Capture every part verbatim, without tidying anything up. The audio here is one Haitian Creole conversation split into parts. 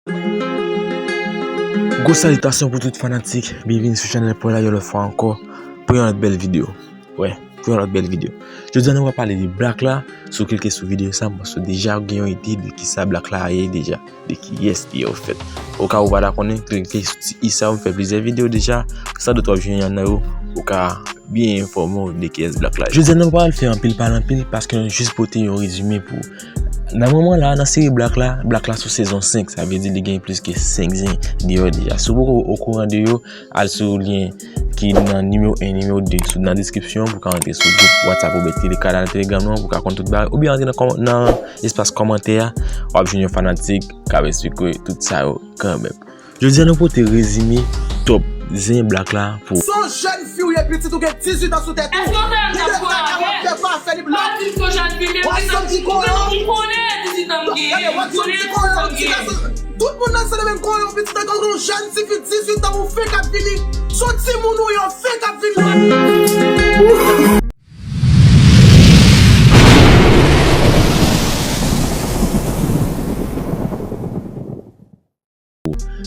Gwo salitasyon pou tout fanatik, byenvini sou chanèl pa w la yon lòt fwa ankò pou yon lòt bèl videyo. Wè, pou yon lòt bèl videyo. Jodi a nou va pale de Black la, si w klike sou videyo sa, m panse w deja gen yon ide de kisa Black la ye deja, de kiyès li ye ofèt. Oka ou pa ta konnen, klike sou ti i sa, m fè plizyè videyo deja, san dout w ap jwenn youn nan yo, ou ka byen enfòme w de kiyès Black la ye. Jodi a nou pa pral fè anpil pale anpil, paske nou jis pote yon rezime pou ou. Nan moman la, nan seri Black la, Black la sou sezon senk, sa vle di li gen plis ke senk zen deyò deja. Si w poko okouran de yo, al sou lyen ki nan nimewo en, nimewo de sou, nan deskripsyon pou w ka rantre sou gwoup WhatsApp oubyen tele-, kanal Telegram nan pou w ka konn tout bagay, oubyen rantre nan kòm-, nan espas kòmantè a, w ap jwenn yon fanatik k ap esplike tout sa yo kanmenm. Jodi a nou pote rezime top zen Black la pou. Se yon jèn fi w ye, pitit, ou gen dizuit an sou tèt ou. Èske w fè yon djab kò avè? Ou fè pa fè li Black. W ap di m se yon jèn fi, men w ap santi kò yo. Ou konnen dizuit an m genyen. Ou konnen dizuit an m genyen. Tout moun nan Sendomeng konnen yon pitit an, yon jèn tifi dizuit an, ou fenk ap vini. Se yon timoun ou ye, ou fenk ap vini.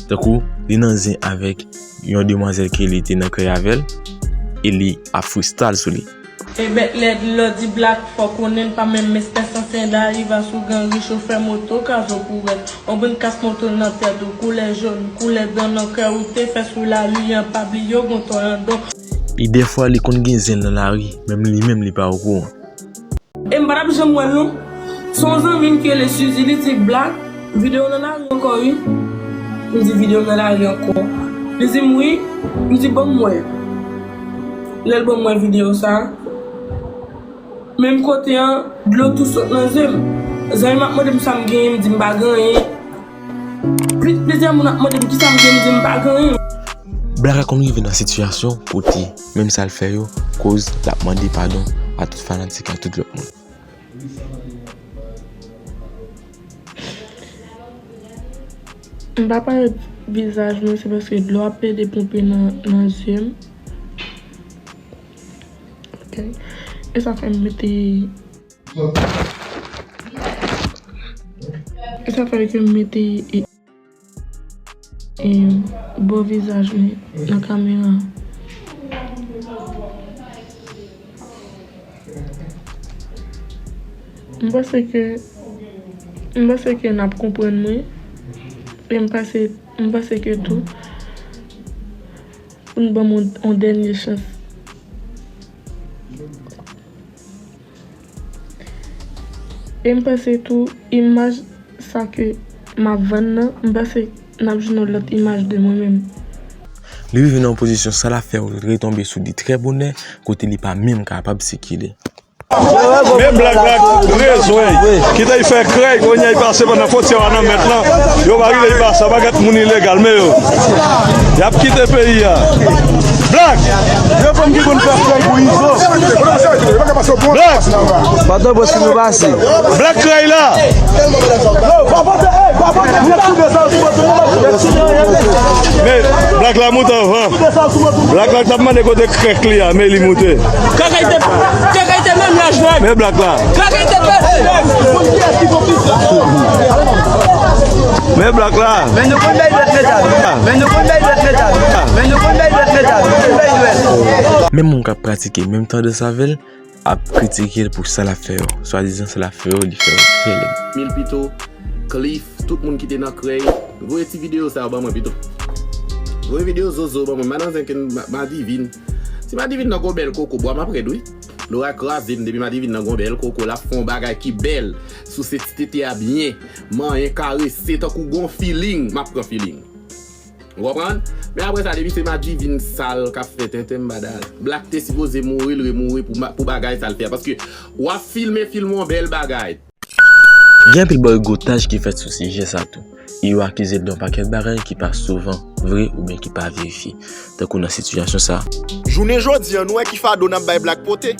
Tankou, li nan zen avèk yon demwazèl ke li te nan kè avè l, e li ap freestyle sou li. E bèt lèd lò di Black fò konnen l pa menm mèstè san senda riva sou gang ri chofè moto kazo pou rèd. On bann kas moto nan tèt ou koulè jòn, koulè dan nan kè ou te fè sou lari an pa bliye w gon tò nan don. E dèfwa li konn gen zen nan lari, menm li menm li pa okouran. E m pa t ap janm wè l non. Se yon zanmi m ki rele Suzy, li di, Black, videyo nan lari ankò wi. M di, videyo nan lari ankò? Li di m wi. M di, ban m wè. Lè l ban m wè videyo sa, menm kote an, dlo tou sot nan zye m. Zanmi m ap mande m sa m genyen, m di m pa gen anyen. Pli-, plizyè moun ap mande m kisa m gen, m di m pa gen anyen. Black la konn rive nan sitiyasyon kote menm sa l fè yo, koz l ap mande padon a tout fanatik, a tout lòt moun. M pa parèt vizaj mwen, se paske dlo ap plede ponpe nan, nan zye m. Ok. E sa fè m mete, e sa fè ke m mete, e, e, bò vizaj mwen nan kamera. M panse ke, m panse ke n ap konprann mwen. E m panse, m panse ke tou, pou n ban m yon, yon dènye chans. E m panse tou, imaj sa ke m ap vann nan, m panse n ap jwenn yon lòt imaj de mwen menm. Li rive nan yon pozisyon sa l ap fè w retonbe sou li trè bonè, kote li pa menm kapab sikile. Men Black la trezwen, kite y fè krèy, kounye a y pase pandan fwontyè a nan mèt lan. Yo pa rive y pase, pa gèt moun ilegal, men yo. Y ap kite peyi a. Black! Yo fanm ki konn fè frèy pou Izo. Black! Patnè, bon, si nou pase. Black krèy la! Men, Black la moute anvan. Black la t ap mande kote krèk li a, men li moute. Kakay te, kakay te menm laj Black. Men Black la. Kakay te pèdi menm. Men Black la. Men nou konn bay dwèt medam. Men nou konn bay dwèt medam. Men nou konn bay dwèt medam. Nou konn bay dwèt. Menm moun k ap pratike menm tandans avè l ap kritike l pou sa l ap fè yo. Swadizan sa l ap fè yo, li fè yo trè lèd. Mil Pito, Cliff, tout moun ki te nan krèy, voye ti videyo sa yo ban mwen pito. Voye videyo zozo ban mwen. Madanzen ke ma-, Madivin. Si Madivin nan gon bèl koko, bwa m ap rèd wi. Lora kraze m depi Madivin nan gon bèl koko, l ap fè yon bagay ki bèl. Souse ti tete a byen. Manyen, karese, tankou gon feeling, m ap pran feeling. Ou konprann? Men apre sa, depi se Madivin sal k ap fè tenten, m pa dakò. Black te sipoze mouri, l remouri pou ma-, pou bagay sa l fè a. Paske w ap filme, filme yon bèl bagay. Gen anpil bòygotaj ki fèt sou sijè sa tou. E yo akize l de yon pakèt bagay ki pa souvan vre oubyen ki pa verifye, tankou nan sitiyasyon sa. Jounen jodi a, nou wè ki fado n ap bay Black pote.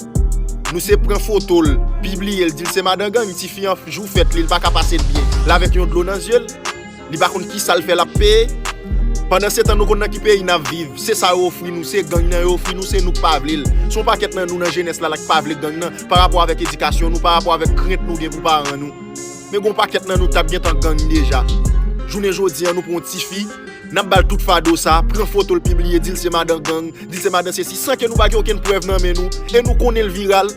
Nou se pran foto l, pibliye l, di l se madan gang, tifi an jou fèt li, l pa ka pase l byen. L avèk yon dlo nan zye l. Li pa konn kisa l fè l ap peye. Pandan se tan nou konn nan ki peyi n ap viv. Se sa yo ofri nou, se gang nan yo ofri nou, se nou k pa vle l. Se yon pakèt nan nou nan jenès la la k pa vle gang nan, pa rapò avèk edikasyon nou, pa rapò avèk krent nou gen pou paran nou. Men gon pakèt nan nou t ap gentan gang deja. Jounen jodi a, nou pran yon tifi, n ap ba l tout fado sa, pran foto l pibliye, di l se madan gang, di l se madan sesi, san ke nou pa gen okenn prèv nan men nou, e nou konnen l viral.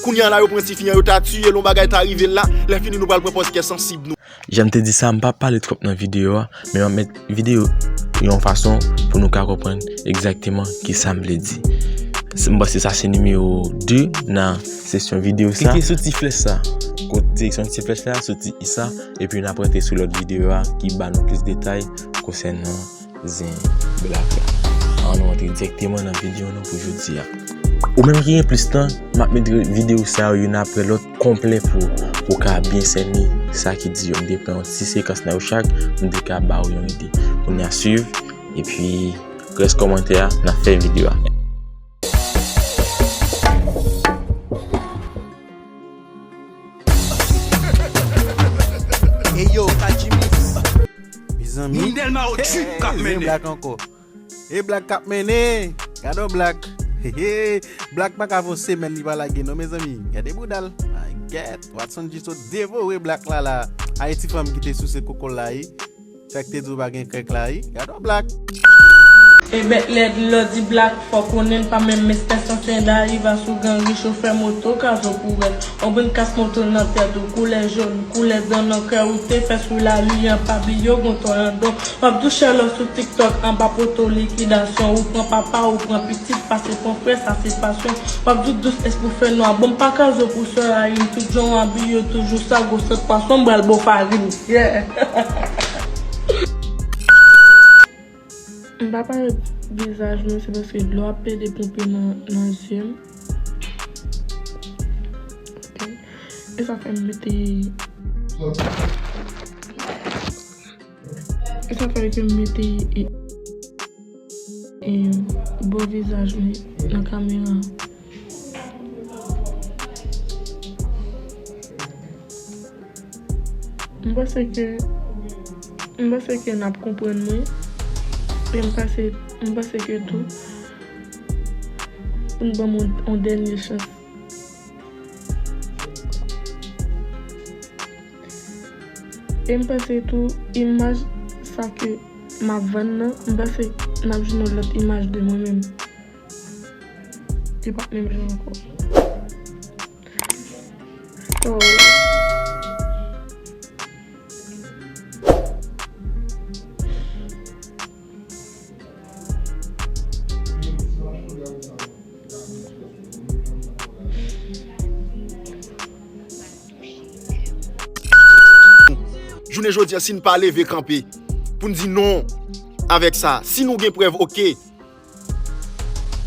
Kounye a la, yo pran tifi an, yo ta tiye l, yon bagay ta rive l la, lè fini nou pral pran pòz kè sansib nou. Jan m te di sa, m p ap pale twòp nan videyo a, men m ap met videyo yon fason pou nou ka konprann egzakteman kisa m vle di. M panse sa se nimewo de nan sesyon videyo sa. Klike sou ti flèch sa. Kot direksyon ti flèch la, sou ti i sa, epi n ap rantre sou lòt videyo a ki ba nou plis detay konsènan zen Black la. Ann nou rantre dirèkteman nan videyo nou pou jodi a. Ou menm ki gen plis tan, m ap met videyo sa yo youn apre lòt konplè pou, pou w ka byen sène sa ki di yo. M te pran yon ti sekans nan yo chak, m te ka ba w yon ide. Kounye a swiv, epi rès kòmantè a, n ap fè videyo a. Hey yo, Kaji Mix. Mezanmi. Moun Dèlma o trip k ap mennen. Black ankò. E Black k ap mennen. Gade Black. Black pa ka fè yon semèn li pa lage non, mezanmi. Gade bouda l. My God. Watson G sot devore Black la la. Ayiti fanm ki te souse koko l la, wi. Sa k te di w pa gen krèk la, wi. Gade yon Black. E bèt lèd lò di Black, fò konnen l pa menm mestè sansen dayi va sou gang li chofè moto kazo pou rèd. On brin kas moto nan tèt ou, koulè jòn, koulè dan nan kè ou te fè sou lali an pa bliye w gon tò nan don. W ap di w chèlò sou TikTok anba poto likidasyon, ou pran papa, ou pran pitit, pase pran frè, sa se pasyon. W ap di w dous espou fè nwa, bon m pa kazo pou sè Ayin, tout jan w abiye toujou sa, gwo sèt pwason m pral bo farin. Yeah. M pa parèt vizaj mwen, se paske dlo ap pede ponpe nan, nan zye m. Ok. E sa fè m mete, e sa fè ke m mete, e, e, bò vizaj mwen nan kamera. M panse ke, m panse ke n ap konprann mwen. E m panse, m panse ke tou, pou n ban m yon, yon dènye chans. E m panse tou, imaj sa ke m ap vann nan, m panse n ap jwenn yon lòt imaj de mwen menm. Li p ap menm jan ankò. So, jounen jodi a, si n pa leve kanpe pou n di non avèk sa, si nou gen prèv, oke.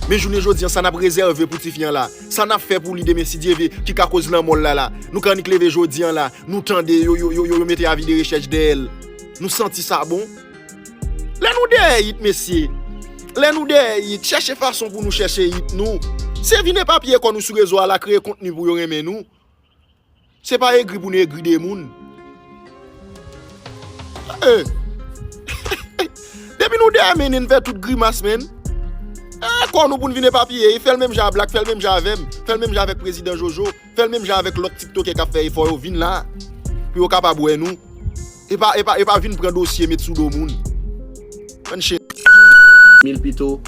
Men jounen jodi a, sa n ap rezève pou tifi an la, sa n ap fè pou li demen, si Dye vle, ki ka koz lanmò l la la. Nou ka annik leve jodi a la, nou tande yo, yo, yo, yo, yo mete avi de rechèch dèyè l. Nou santi sa bon? Lè nou dèyè it, mesye, lè nou dèyè it, chèche fason pou nou chèche it nou. Se vin epapye kò nou sou rezo a la, kreye kontni pou yo renmen nou. Se pa egri pou nou egri de moun. Eh. Depi nou dèyè mennen n fè tout grimas, menn. Eh, kò nou pou n vin epapiye, fè l menm jan a Black, fè l menm jan avè m, fè l menm jan avèk prezidan Jojo, fè l menm jan avèk lòt tiktokè k ap fè efò yo, vin la pou yo kapab wè nou. E pa, e pa, e pa vin pran dosye met sou do moun. Ann chen. Mil pito,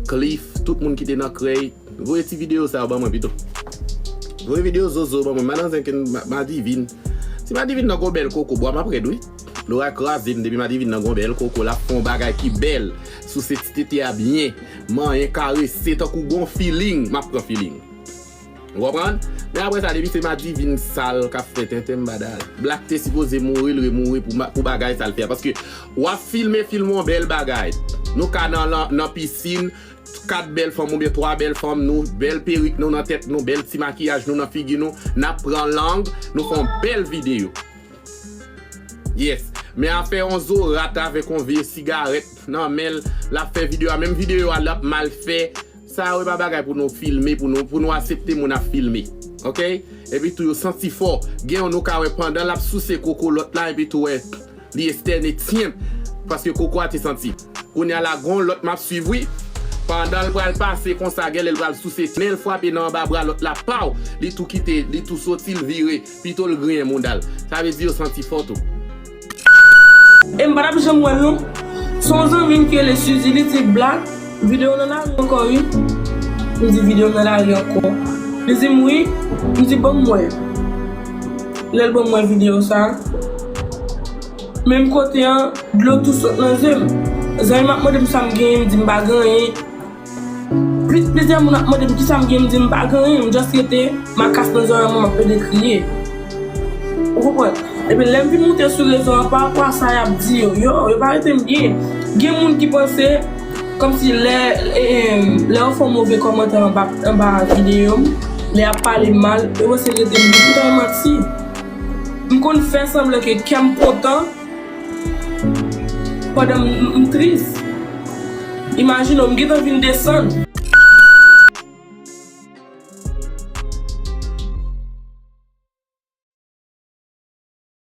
Cliff, tout moun ki te nan krèy, voye ti videyo sa yo ban mwen pito. Voye videyo zozo ban mwen. M al nan zen ke m, Madivin. Si Madivin nan gon bèl koko, bwa m ap rèd wi. Lora kraze m depi Madivin nan gon bèl koko, l ap fè yon bagay ki bèl. Souse ti tete a byen. Manyen, karese, tankou gon feeling, m ap pran feeling. Ou konprann? Men apre sa, depi se Madivin sal k ap fè tenten, m pa dal. Black te sipoze mouri, l remouri pou, pou bagay sa l fè a. Paske w ap filme, filme yon bèl bagay. Nou ka nan, nan, nan pisin, kat bèl fanm oubyen twa bèl fanm nou, bèl perik nou nan tèt nou, bèl ti makiyaj nou nan figi nou, n ap pran lang, nou fè yon bèl videyo. Yes. Men afè yon zo rat avèk yon vye sigarèt nan men l, l ap fè videyo a, menm videyo a l ap mal fè. Sa yo e pa bagay pou nou filme, pou nou, pou nou aksepte moun ap filme. Oke? Epi tou yo santi fò. Gen youn ou ka wè pandan l ap souse koko lòt la, epi tou wè li estène tyenp. Paske koko a te santi. Kounye a la gon lòt m ap swiv wi. Pandan l pral pase konsa, gèlè l pral souse, men l frape nan anba bra lòt la, paw! Li tou kite, li tou soti, l vire, pito l griyen mouda l. Sa vle di yo santi fò tou. E m pa t ap janm wè l non. Se yon zanmi m ki rele Suzy, li di, Black, videyo nan lari ankò wi. M di, videyo nan lari ankò? Li di m wi. M di, ban m wè. Lè l ban m wè videyo sa, menm kote an, dlo tou sot nan zye m. Zanmi m ap mande m sa m genyen, m di m pa gen anyen. Plis, plizyè moun ap mande m kisa m gen, m di m pa gen anyen, m just rete makas nan zòrèy mwen, m ap plede kriye. Ou konprann? Epi lè m vin moute sou rezo an, pa rapò a sa y ap di yo, yo, yo pa rete m byen. Gen moun ki panse kòmsi lè, eh, lè yo fè yon move kòmantè anba, anba videyo m, lè y ap pale m mal, yo panse rete m byen, poutan e manti. M konn fè sanblan ke kè m kontan pandan m, m, m tris. Imajine w, m gentan vin desann.